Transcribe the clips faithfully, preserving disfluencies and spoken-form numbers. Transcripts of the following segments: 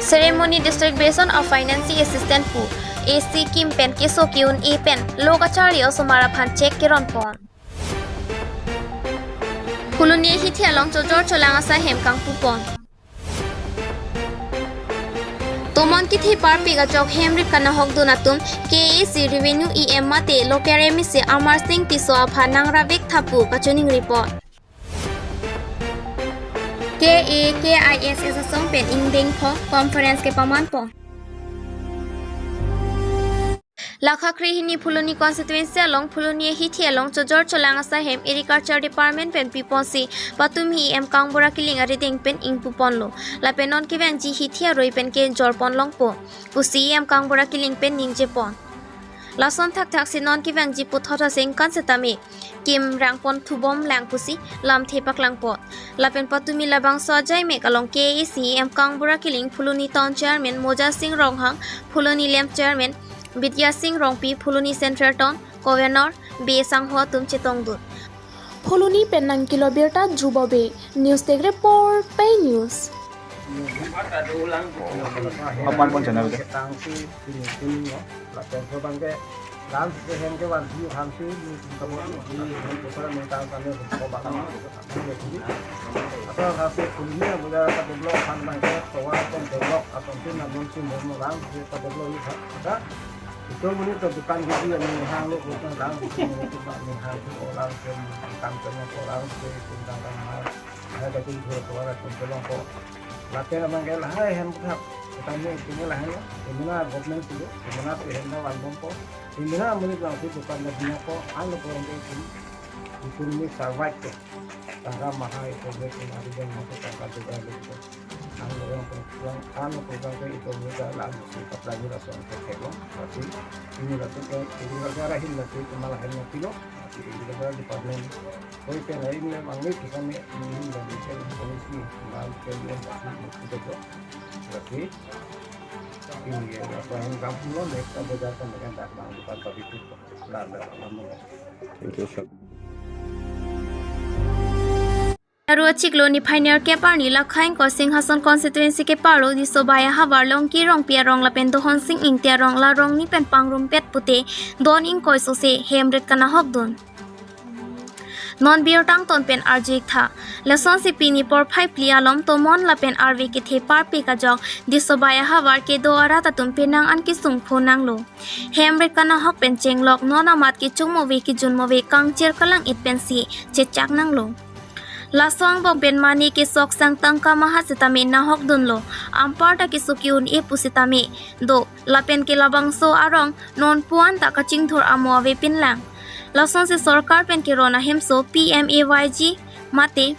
Ceremony District Basin of Finance Assistant pu A C Kim pen keso ke-un-e pen lo kacharli osomar aphan cheque keron pon. Phuloni ahithi along chojor cholang asai hem kangpu pon. Tomon kethe parpik ajok hem rit kanahok dun atum K A A C Revenue E M mate local M A C Amar Singh Tisso aphan nangrap vek tha pu kachiningri pon. K A K I S asong pen ingdeng pho conference kepaman pon. Lakha krehini Phuloni constituency along Phuloni ahithi along chojor cholang asai hem Agriculture Department pen piponsi patumi E M Kangbura Killing arideng pen ingpu ponlo. Lapen non kevangji hithi aroi pen kejor pon longpo pusi E M Kangbura Killing pen ningje pon. Lason thakthak si non kevangji puthot asengkan setame kim rang pon thubom lang pusi lamthe paklang pon. Lapen patumi labangso ajai mek along K A A C E M Kangbura Killing, Phuloni Town Chairman Moja Singh Ronghang, Phuloni L A M P Chairman Bidya Singh Rongpi, Phuloni Central Town Convenor B A Sangho atum chetongdun. Phuloni pen nangkelo birta Dhruba Bey, News Desk Report, Pei News. Apan pon channel ke. Lapen so bangke lam ke hem kevan si ham si ni kabot ni ni ko para ni tang tang ni ko ba ma ko sa ni ni. Ato ha se Phuloni bojar ta develop han bangke tovar kon develop aton tin na mon si mon mo lam se ta develop ni ha. Ito muni to dukan ke dia ni hang lo ko tang lam ko ni ko ba ni hang ko lam ke kam ke ni ko lam ke ko tang tang ha. Hai ka tin thur ko ra kon tolong ko. Lapen abang ke lahai hem thap. Kami kini lahai lo. Kemina government tu, kemina tu hem na van bom ko. Kemina muni lang tu dukan na dunia ko. Ang lo ko orang ke kini. Ekonomi survive ko. Tangka mahal ekonomi kemari dan masuk tangka juga gitu. Ang lo orang pun, ang lo program ke ekonomi ka lang si pat lagi lah soal ke ko. Tapi ini lah tu ke, ini lah ke arah ini lah tu, malah ini lah tu lo. Tapi ini lah department. Koi ke lain le mangli kita me mangli dan kita komisi mal ke dia pasti kita tu. Berarti ini ya apa yang kampung lo, next ada datang dengan datang bukan tapi itu. Nah, nah, nah, nah. Thank you, sir. Aro achiklo niphai nerkep arni lakhain ko Singhason constituency keparlo Disobai ahavar Longki Rongpi arong lapen Dohon Sing Ingti arong la rongni pen pangrumpet pute don ingkoi sose hem rit kanahok dun. Non birta angton pen arju-ik tha. Lasonsi pini porphai phli alom tomon lapen arve kethe parpik ajok Disobai ahavar kedo arat atum penang an kesung pho nanglo. Hem rit kanahok pen chenglok non amat kechung move kejun move kangchir kalang-it pensi chechak nanglo. Laso angbong pen mane ke sok sang tangka maha setame nahok dunlo. Anparta keso ke-un-e pu setame do. Lapen ke labangso arong non puan ta kachingthur amo avepin lang. Lasonsi sorkar pen keron ahemso P M A Y G mate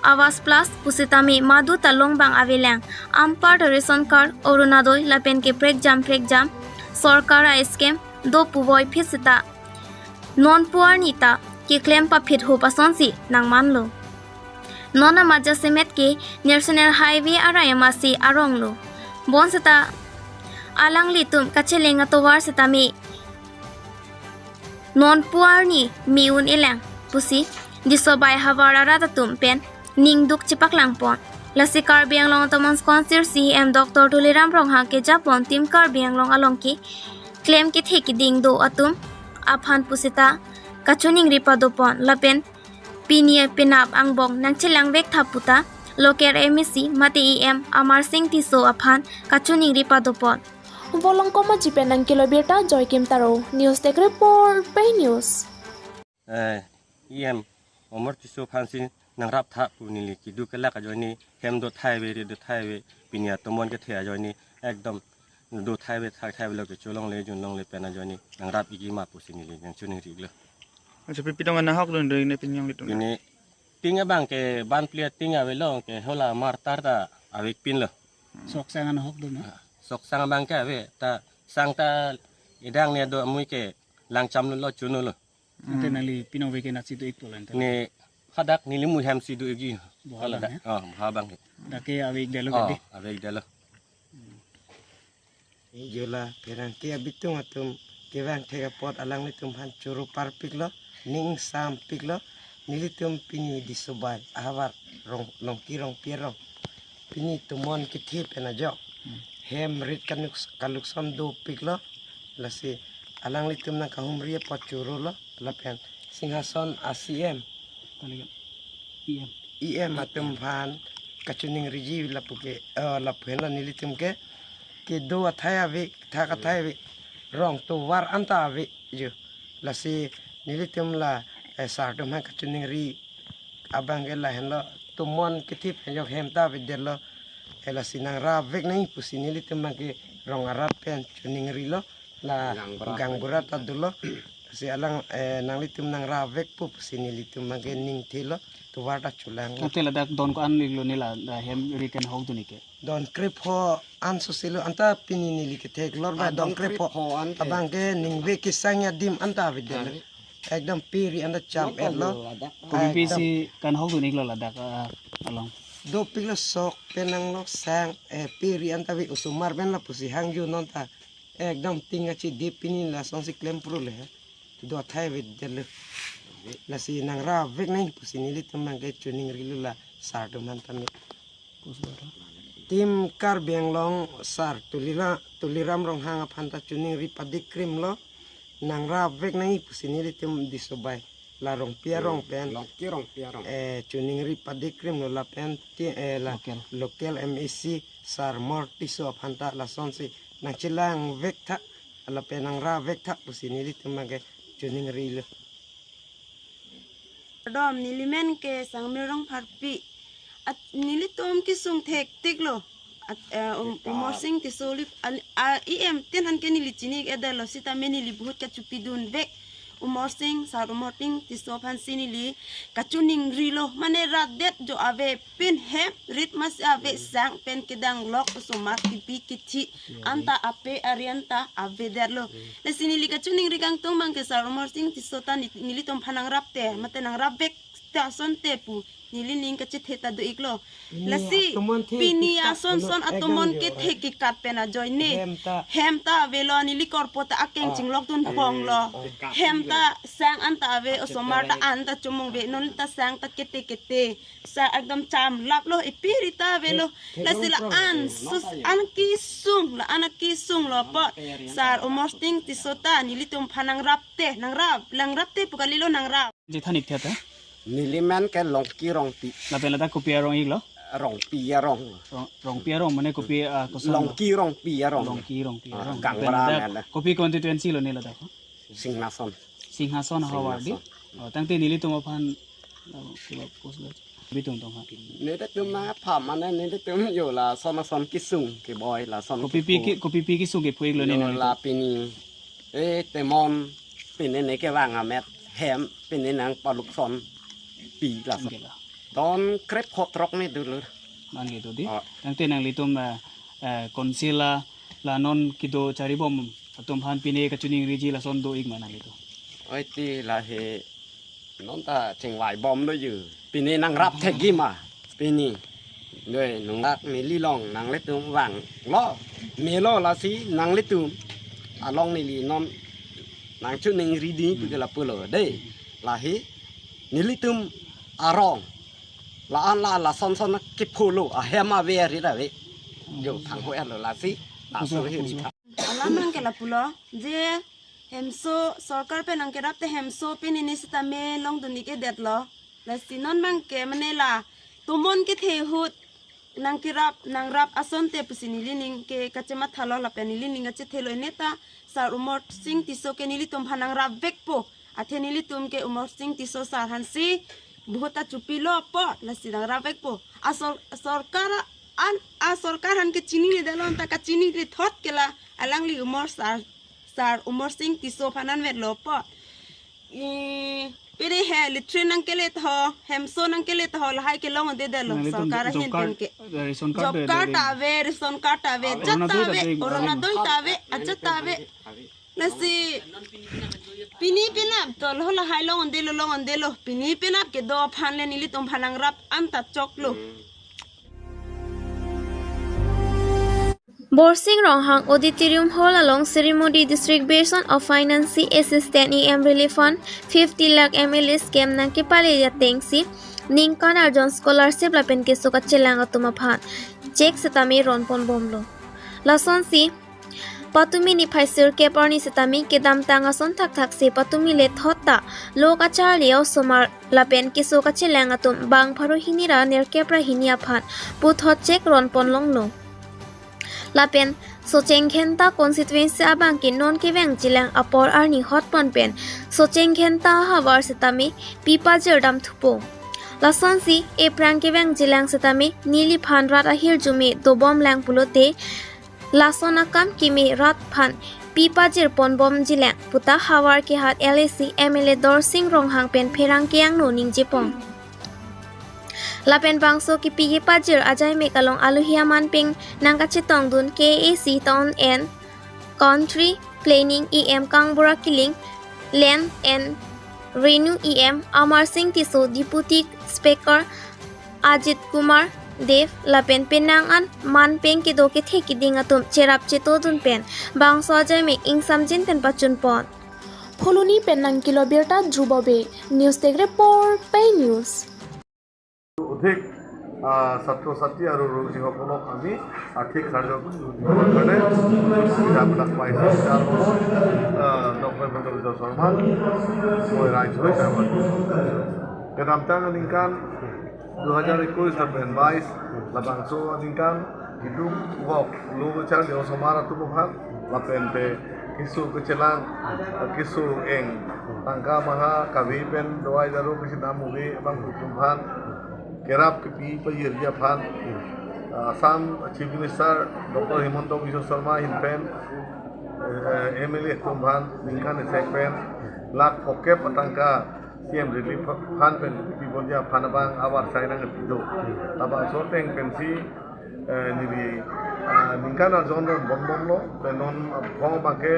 Awas Plus pu setame madu ta longbang avelang. Anparta ration card, Orunodoi lapen ke prekjam prekjam sorkar a-scheme do puvoiphit seta non pu arni ta keklem paphit ho pasonsi nangmanlo. Non amat jasemet ke National Highway arai amasi aronglo. Bonseta alanglitum kacheleng atovar setame non pu arni me un-e lang pusi Disobai ahavar arat atum pen ningduk chepaklang pon. Lasi Karbi Anglong Autonomous Council C E M Doctor Tuliram Ronghang kejapon Team Karbi Anglong along ke klem kethe keding do atum aphan pu seta kachiningri padopon lapen pini penap angbong nangchelang vek tha puta local M A C mate E M Amar Singh Tisso aphan kachiningri padopon. Volongkom Aji pen nangkelo birta Joykim Taro, News Desk Report, Pei News. Eh, E M Amar Tisso aphansi nangrap tha pu neli keduk kelak ajoine hem do thai ave, rit do thai ave, pini atomon kethe ajoine ekdom do thai ave, thak thai ave lo kecholongle junlongle pen ajoine nangrap-ikji ma pusi neli nangchiningri-iklo. Acha pi pitong anahok dun dun ne pin yong litum. Pini ting abang ke ban plia ting avelo ke hola martar ta avepinlo. Sok sang anahok dun, ha? Sok sang abang ke ave ta sang ta idang ne do amui ke langchamlo lo chunulo. Ante nangli pino ave ke natsi do-ikpo lo ante. Ne hadak neli mui hemsi do-ikji. Boha abang, ya? Oh, boha abang ke. Dak ke ave-ik detlo. Oh, kadi? Ave-ik detlo. Ejula pherangke abitung atum kevang thek apot alanglitum aphan choro parpiklo, ning sampiklo, nelitum pini Disobai ahavar rong, Longki Rongpi arong. Pini tomon kethe pen ajok Hem rit kanuk-, kalukson dopiklo. Lasi alanglitum nangkahumri apot chorolo. Lapen Singhason a-C M. Kali kan? E M. E M atum aphan kachiningriji lapu ke, eh, lapu henlo nelitum ke. Kedo athai ave, thak athai ave. Rong tovar anta ave jo. Lasi nelitum la, eh, sar atum aphan kachiningri abang ke lahenlo, tomon kethe pen jok hem ta avedetlo. Eh, lasi nangravek nangji pusi nelitum abang ke rong arat pen chiningrilo. La gaonbura, gaonbura ta dolo. Lasi alang, eh, nanglitum nangravekpo pusi nelitum abang ke ning thelo. Tovar ta cholang. Tangte ladak don ko-an iklo ne la, la hem rit kanghokdun ik ke? Don krepho an soselo, anta pini neli ketheklor ba. Ah, don don krepho. Krepho an ke. Abang ke ningve kesang adim anta avedetlo. Ari. Ekdom pe ri anta cham-etlo. Ladak. Kopi pi, ekdom, si kanghokdun iklo ladak, ah, along? Dopiklo sok pen nanglok sang, eh, pe ri anta ave, osomar pen lapusi hangjo non ta. Ekdom ting kachidip, pini lasonsi klem pru le. Do athai avedetlo. Lasi nangravek nangji pusi nelitum abang ke chiningrilo la sar atum aphan tame. Tim Karbi Anglong sar Tulila-, Tuliram Ronghang aphan ta chiningri padikrimlo, nangravek nangji pusi nelitum disobai la Rongpi arong pen, Longki Rongpi arong, eh, chiningri padikrimlo lapen ti, eh, la local, local M A C sar Omor Tisso aphan ta lasonsi nangchelangvek tha, lapen nangravek tha pusi nelitum abang ke chiningrilo. Dom, neli men ke Sangmir Rongpharpi. At nelitum kesung thektiklo. At, eh, um, Omorsing Tisso li, an, a, E M tin aphan ke neli chini-edetlo, sitame neli bahut kachopidunvek. Omorsing, sar Omorsing Tisso aphansi neli kachiningrilo. Mane rat det jo ave, pin hem rit mas ave, sang pen kedanglok, osomar kipi kithi anta ape ari anta avedetlo. Lasi neli kachiningri kangtung abang ke sar Omorsing Tisso ta ni-, nelitum aphan nangrapte, mate nangravek ta asonte pu nelining kachethe ta do-iklo. Pini, lasi atomon the pini kekat ason son atomon kethe kekat pen ajoine. Hem ta. Hem ta avelo, neli korpo ta akeng chinglokdun ponglo. Hem ta sang anta ave, osomar ta anta chomong ave, non ta sang ta kete kete. Sa ekdom chamlaplo, epi ri ta avelo. Lasi la-an sus an kesung, la-an kesunglo apot sar Omorsing Tisso ta nelitum aphan nangrapte, nangrap, nangrapte pu kalilo, nangrap. Jethan ik theta? Neli men ke Longki Rongpi. Lapen ladak kopi arong iklo? Rongpi arong. Rong, Rongpi arong mane kopi, ah, koson lo? Longki Rongpi arong. Longki Rongpi arong. Ah, lapen gaonbura ladak men. Kopi constituency lo ne ladak? Singhason. Singhason hawardi. Singhason. Oh, tangte nelitum aphan, oh, kiba post lo. Bitung tong ha. Nelitum aphan mane nelitum jo lason ason kesung keboi lason. Kopi pi ke, kopi pi kesung kepho iklo ne nelitum? La pini. Eh, temon, pini ne kevang amet, hem, pini nangpaluksonpi lason. Oke la. Don krepho throk ne dolo. Man gitu di. Oh. Tangte nanglitum, eh, eh, council la, la non kedo charibom atum aphan pine kachiningriji lason do-ik ma nanglitum? Oi ti lahei non ta chingvaibomlo ju. Pine nangrap thekji ma. Pine. Doi nunglak neli along nanglitum vanglo. Melo lasi nanglitum along neli non nangchiningriji pu ke lapulo. Dei. Lahei nelitum arong. La-an la lason son kepho lo, ahem ave arit ave. Jo thang ho lo lasi. Laso hiri tha. Alam abang ke lapulo, je hemso sorkar pen nangkerapte hemso pini ne sitame longdun-ik-edetlo. Lasi non abang ke mane la tomon kethe ahut nangkerap, nangrap asonte pusi nelining ke kachemathalo lapen nelining kachethelo, ne ta sar Omorsing Tisso ke nelitum aphan nangravekpo. Athe nelitum ke Omorsing Tisso sar aphansi bahut ta chopilo apot lasi nangravekpo. Asor-, sorkar an, asorkar aphan ke chinine dalon ta kachinine thot ke la alangli Omor sar, sar Omorsing Tisso aphan anvetlo apot. I, pini he latrine nangkele tho, hemso nangkele tho, lahai ke longdedetlo. Nanglitum sorkar job ahin card, pen ke. Eh, ration card job card ave, ration card ave, ajat ta ave, Orunodoi ta ave, ajat ta ave. Lasi pini penap to lo lahai longdelo, longdelo. Pini penap kedo aphan le nelitum aphan nangrap anta choklo. Borsing Ronghang Auditorium Hall along Shri Modi District Bearer of Finance Assistance E M Relief Fund fifty lakh M L A scheme nangkepale atengsi ningkan arjon scholarship lapen keso kachelang atum aphan cheque setame ronponbomlo. Lasonsi patumi niphai sirkep arni setame kedamtang ason thakthaksi patumi le thot ta lo kacharli osomar lapen keso kachelang atum bang pharo hini ra nerkep ra hini aphan puthot chek ronpon longlo. Lapen Socheng Dhenta constituency abang ke non kevang jilang apor arni hotpon pen Socheng Dhenta havar setame pi pajir dam thupo. Lasonsi ephrang kevang jilang setame neliphan rat ahirjume dobom lang pulote lason akam keme rat aphan pi pajir ponbom jilang puta havar kehat L A C M L A Dorsing Ronghang pen pherangke angno ningjepon. Lapen bangso kepi kepajir ajaimek along alohi aman pen nangkachetongdun K A A C Town and Country Planning E M Kangbura Killing, Land and Revenue E M Amar Singh Tisso, Deputy Speaker Ajit Kumar Dev, lapen penang an man pen kedo kethe kiding atum cherap chetodun pen bangso ajaimek ingsamjin pen pachunpon. Phuloni pen nangkelo birta Dhruba Bey, News Desk Report, Pei News. অধিক আহ, ছাত্ৰ ছাত্ৰী আৰু ৰোগীসকলক আমি আৰ্থিক সাহায্য দিবৰ কাৰণে সুবিধাবিলাক পাইছোঁ। যাৰ ফলত আহ, ডক্টৰ হিমন্ত বিশ্ব শৰ্মা মই ৰাইজ হৈ ধন্যবাদ দিছোঁ। Kedamtang aningkan dua hajar ekuis lapen bais labangso aningkan hidung wok lo kacharli osomar atum aphan lapen te keso kachelang, keso eng, tangka maha, kave pen dawai daru kachinam ave abang atum aphan kerap kepi pajirji aphan Assam Chief Minister Doctor Himanta Biswa Sarma ahin pen eh, M L A atum aphan ningkan isi pen lakh phokep atangka C M Relief Fund pen piponji aphan abang abar sai nangpido. Labangso ateng pensi eh, neli ah, ningkan arjon ronbomlo, pen non abang abangke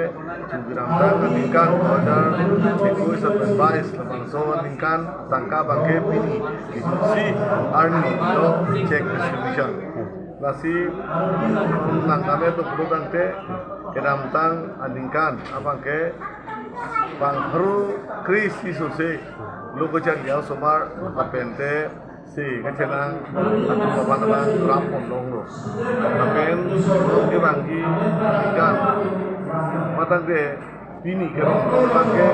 chugiram ta ningkan order ekuis lapen bais labangso aningkan tangka abangke pini kejutsi arni lo check distribution. Lasi nangkame to pulu tangte kedamtang aningkan abangke bang pharo kre-isi sose lo kacharli osomar lapen te si kachelang atum aphan abang rapon longlo. Lapen lo kevangji aningkan matang te pini kerong abangke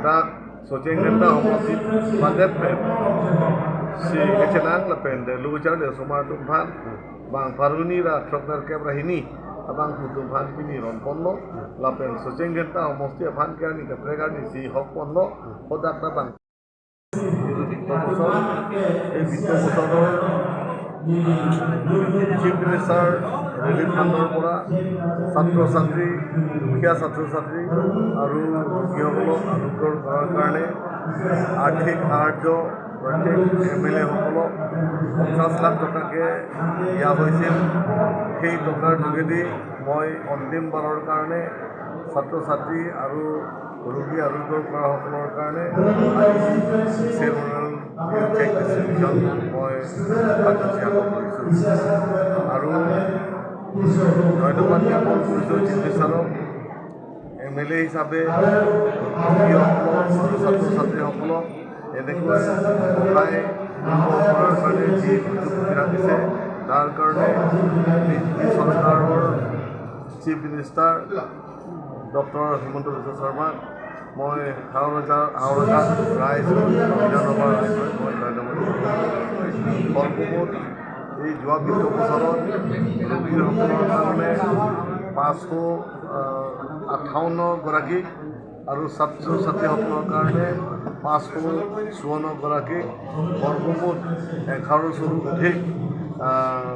dak Socheng Dhenta homosti padet pen si kachelang lapen te lo kacharli osomar atum aphan bang pharo hini ra throk nerkep ra hini abang atum aphan pini ronponlo. Lapen Socheng Dhenta homosti aphan ke arni kaprek arni isi hokponlo. Hadak ta bang এই বিত্ত বছৰ, এই বিত্ত বছৰৰ Chief Minister Relief Fundৰ পৰা ছাত্ৰ ছাত্ৰী, দুখীয়া ছাত্ৰ ছাত্ৰী আৰু ৰোগীসকলক আৰোগ্য কৰাৰ কাৰণে আৰ্থিক সাহায্য প্ৰত্যেক M L A সকলক পঞ্চাছ লাখ টকাকে দিয়া হৈছিল। সেই টকাৰ যোগেদি মই অন্তিমবাৰৰ কাৰণে ছাত্ৰ ছাত্ৰী আৰু ৰোগী আৰোগ্য কৰাসকলৰ কাৰণে আজি চেৰিমনিয়েল চেক ডিষ্ট্ৰিবিউশ্যন মই কাৰ্যসূচী আৰম্ভ কৰিছোঁ। আৰু ধন্যবাদ জ্ঞাপন কৰিছোঁ চিফ মিনিষ্টাৰক, এম এল এ হিচাপে ৰোগীসকলক আৰু ছাত্ৰ ছাত্ৰীসকলক এনেকৈ সহায় কৰাৰ কাৰণে যি সুযোগ সুবিধা দিছে, তাৰ কাৰণে বিজেপি চৰকাৰৰ চিফ মিনিষ্টাৰ ডক্টৰ হিমন্ত বিশ্ব শৰ্মাক মই হাওৰাজা হাওৰাজা ৰাইজ, বিধানসভাৰ ৰাইজ, মই ধন্যবাদ জনাইছোঁ। সৰ্বমুঠ এই যোৱা বিত্ত বছৰত ৰোগীসকলৰ কাৰণে পাঁচশ আঠাৱন্ন গৰাকী আৰু ছাত্ৰ ছাত্ৰীসকলৰ কাৰণে পাঁচশ চৌৱন্ন গৰাকী, সৰ্বমুঠ এঘাৰশৰো অধিক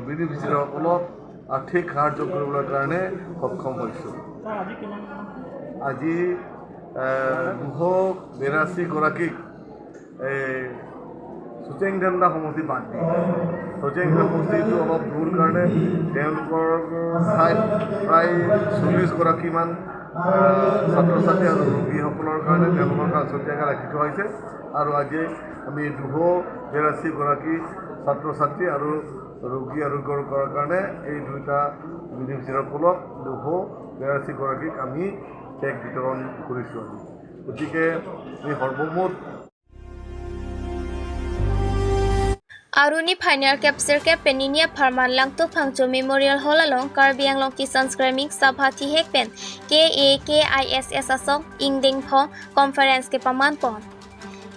বেনিফিচিয়াৰীসকলক আৰ্থিক সাহায্য কৰিবলৈ কাৰণে সক্ষম হৈছোঁ। আজি দুশ বিৰাশী গৰাকীক এই চুচেং ধেন্দা সমষ্টি বাদ দি, চুচেং সমষ্টিটো অলপ দূৰ কাৰণে তেওঁলোকৰ ঠাইত প্ৰায় চল্লিছ গৰাকীমান ছাত্ৰ ছাত্ৰী আৰু ৰোগীসকলৰ কাৰণে তেওঁলোকৰ কাৰ্যসূচী ৰাখি থোৱা হৈছে। আৰু আজি আমি দুশ বিৰাশী গৰাকী ছাত্ৰ ছাত্ৰী আৰু ৰোগী আৰোগ্য কৰাৰ কাৰণে এই দুইটা বেনিফিচিয়াৰীসকলক দুশ বিৰাশী গৰাকীক আমি চেক বিতৰণ কৰিছোঁ। গতিকে এই সৰ্বমুঠ Aruni phainer kep sirkep pen Ninia Pharman Langtup Phangcho Memorial Hall along Karbi Anglong Kisan Gramin Sabha thihek pen K A K I S S asong ingdeng phong conference kepaman pon.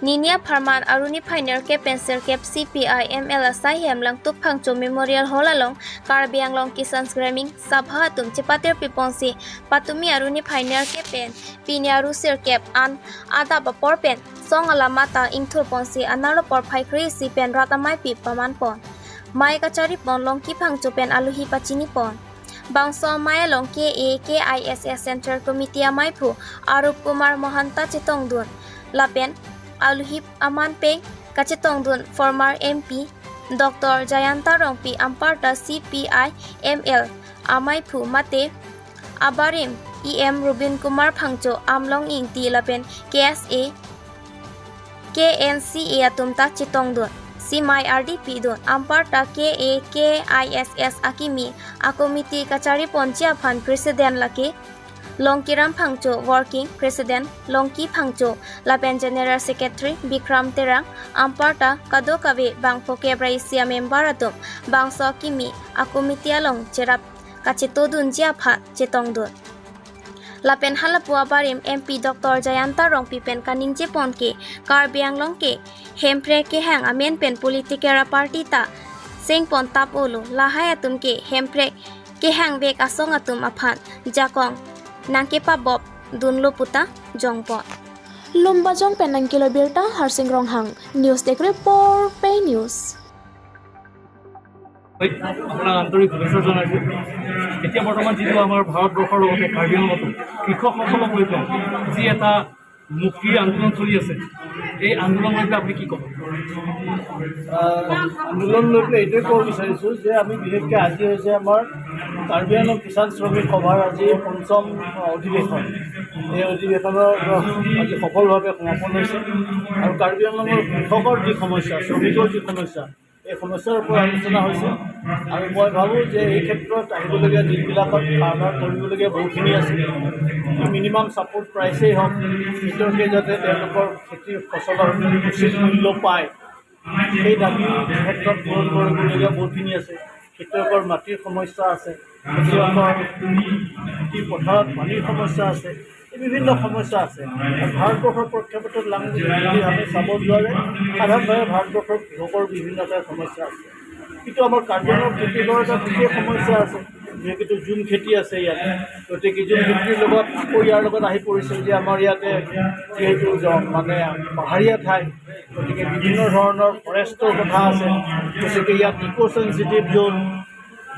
Ninia Pharman aruni phainer kep pen sirkep C P I M L asai hem Langtup Phangcho Memorial Hall along Karbi Anglong Kisan Gramin Sabha atum chepatir piponsi patumi aruni phainer kep pen pini aru sirkep an adap apor pen song alama ta ingthur ponsi anerlo porphai kre-isi pen rat amei pi paman pon. Mei kachari pon Longki Phangcho pen aluhi pachini pon. Bangso amei along K A K I S S Central Committee ameiphu Arup Kumar Mahanta chetongdun. Lapen aluhi aman peng kachetongdun former M P Doctor Jayanta Rongpi, anparta C P I M L ameiphu mate abarim E M Rubin Kumar Phangcho, Amlong Ingti lapen K S A, K N C A atum ta chetongdun si mei ardi pidun. Anparta K A K I S S akimi a-committee kachari ponji aphan president lake Longkiram Phangcho, working president Longki Phangcho lapen general secretary Bikram Terang, anparta kadokave bangpho kep ra isi a-member atum bangso akimi a-committee along cherap kachetongdunji aphan chetongdun. Lapen halapu abarim M P Doctor Jayanta Rongpi pen kaningje pon ke Karbi Anglong ke Hemprek kehang amen pen political a-party ta seng pon tap-olo, lahai atum ke Hemprek kehang vek asong atum aphan jakong nangkepabop dunlo puta jongpon. Lumbajong pen nangkelo birta Harsing Ronghang, News Desk Report, Pei News. হয়, আপোনাক আন্তৰিক শুভেচ্ছা জনাইছোঁ। এতিয়া বৰ্তমান যিটো আমাৰ ভাৰতবৰ্ষৰ লগতে কাৰ্বি আংলঙতো কৃষকসকলক লৈ পেলাই যি এটা মুক্তিৰ আন্দোলন চলি আছে, এই আন্দোলন লৈ পেলাই আপুনি কি ক'ব? আহ, আন্দোলন লৈ পেলাই এইটোৱে ক'ব বিচাৰিছোঁ যে আমি বিশেষকৈ আজি হৈছে আমাৰ কাৰ্বি আংলং কিষাণ শ্ৰমিক সভাৰ আজি পঞ্চম, আহ, অধিৱেশন। এই অধিৱেশনৰ, আহ, আজি সফলভাৱে সমাপন হৈছে আৰু কাৰ্বি আংলঙৰ কৃষকৰ যি সমস্যা, শ্ৰমিকৰ যি সমস্যা, এই সমস্যাৰ ওপৰত আলোচনা হৈছে। আৰু মই ভাবোঁ যে এই ক্ষেত্ৰত আহিবলগীয়া দিনবিলাকত কাৰবাৰ কৰিবলগীয়া বহুখিনি আছে। মিনিমাম ছাপোৰ্ট প্ৰাইচেই হওক, কৃষকে যাতে তেওঁলোকৰ খেতিৰ ফচলৰ উচিত মূল্য পায়, সেই দাবীৰ ক্ষেত্ৰত পূৰণ কৰিবলগীয়া বহুতখিনি আছে। খেতিয়কৰ মাটিৰ সমস্যা আছে, খেতিয়কৰ খেতি পথাৰত পানীৰ সমস্যা আছে, এই বিভিন্ন সমস্যা আছে। আৰু ভাৰতবৰ্ষৰ প্ৰেক্ষাপটত লাং যদি আমি চাব যোৱা যায়, সাধাৰণভাৱে ভাৰতবৰ্ষৰ কৃষকৰ বিভিন্ন এটা সমস্যা আছে। কিন্তু আমাৰ কাৰ্বি আংলঙৰ খেতিয়কৰ এটা বিশেষ সমস্যা আছে, যিহেতু জুম খেতি আছে ইয়াত। গতিকে জুম খেতিৰ লগত আকৌ ইয়াৰ লগত আহি পৰিছে যে আমাৰ ইয়াতে যিহেতু জ- মানে পাহাৰীয়া ঠাই, গতিকে বিভিন্ন ধৰণৰ ফৰেষ্টৰ কথা আছে। গতিকে ইয়াত ইক' চেঞ্চিটিভ জ'ন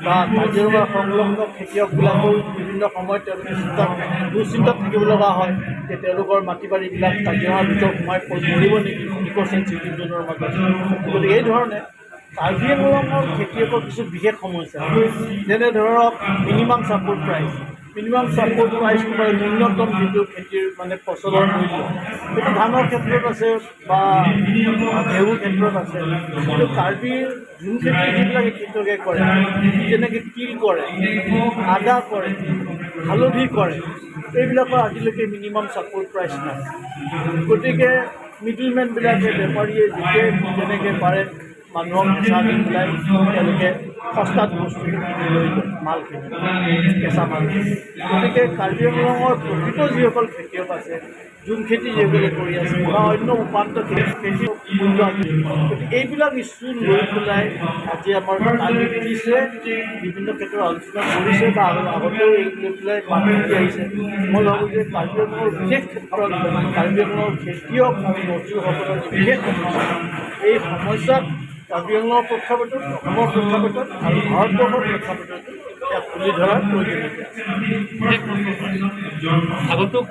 বা কাজিৰঙা সংলগ্ন খেতিয়কবিলাকেও বিভিন্ন সময়ত তেওঁলোকে চিন্তাত, দুশ্চিন্তাত থাকিব লগা হয় যে তেওঁলোকৰ মাটি বাৰীবিলাক কাজিৰঙাৰ ভিতৰত সোমাই পৰি- পৰিব নেকি ইক' চেঞ্চিটিভ জ'নৰ মাজত। গতিকে এই ধৰণে কাৰ্বি আংলঙৰ খেতিয়কৰ কিছু বিশেষ সমস্যা, যেনে ধৰক minimum support price. Minimum support প্ৰাইচটো মানে ন্যূনতম যিটো খেতিৰ মানে ফচলৰ মূল্য, সেইটো ধানৰ ক্ষেত্ৰত আছে বা ঘেঁহুৰ ক্ষেত্ৰত আছে। কিন্তু কাৰ্বিৰ জুম খেতি যিবিলাকে খেতিয়কে কৰে, যেনেকে তিল কৰে, আদা কৰে, হালধি কৰে, এইবিলাকৰ আজিলৈকে মিনিমাম ছাপোৰ্ট প্ৰাইচ নাই। গতিকে মিডিলমেনবিলাকে, বেপাৰীয়ে যেতিয়াই যেনেকে পাৰে মানুহক পইচা দি পেলাই তেওঁলোকে সস্তাত বস্তুটো কিনি লৈ যায়, মালখিনি, কেঁচা মালখিনি। গতিকে কাৰ্বি আংলঙৰ প্ৰকৃত যিসকল খেতিয়ক আছে, জুম খেতি যিসকলে কৰি আছে বা অন্য উপান্ত খেতি, খেতি, গতিকে এইবিলাক ইছ্যু লৈ পেলাই আজি আমাৰ কালি উঠিছে, বিভিন্ন ক্ষেত্ৰত আলোচনা কৰিছে বা আগ- আগতেও এই লৈ পেলাই মাত মাতি আহিছে। মই ভাবোঁ যে কাৰ্বি আংলঙৰ বিশেষ ক্ষেত্ৰত, কাৰ্বি আংলঙৰ খেতিয়ক আৰু মজুৰসকলৰ যি বিশেষ সমস্যা, এই সমস্যাত কাৰ্বি আংলঙৰ প্ৰেক্ষাপটত, অসমৰ প্ৰেক্ষাপটত আৰু ভাৰতবৰ্ষৰ প্ৰেক্ষাপটত ইয়াক তুলি ধৰাৰ প্ৰয়োজনীয়তা আছে। আগন্তুক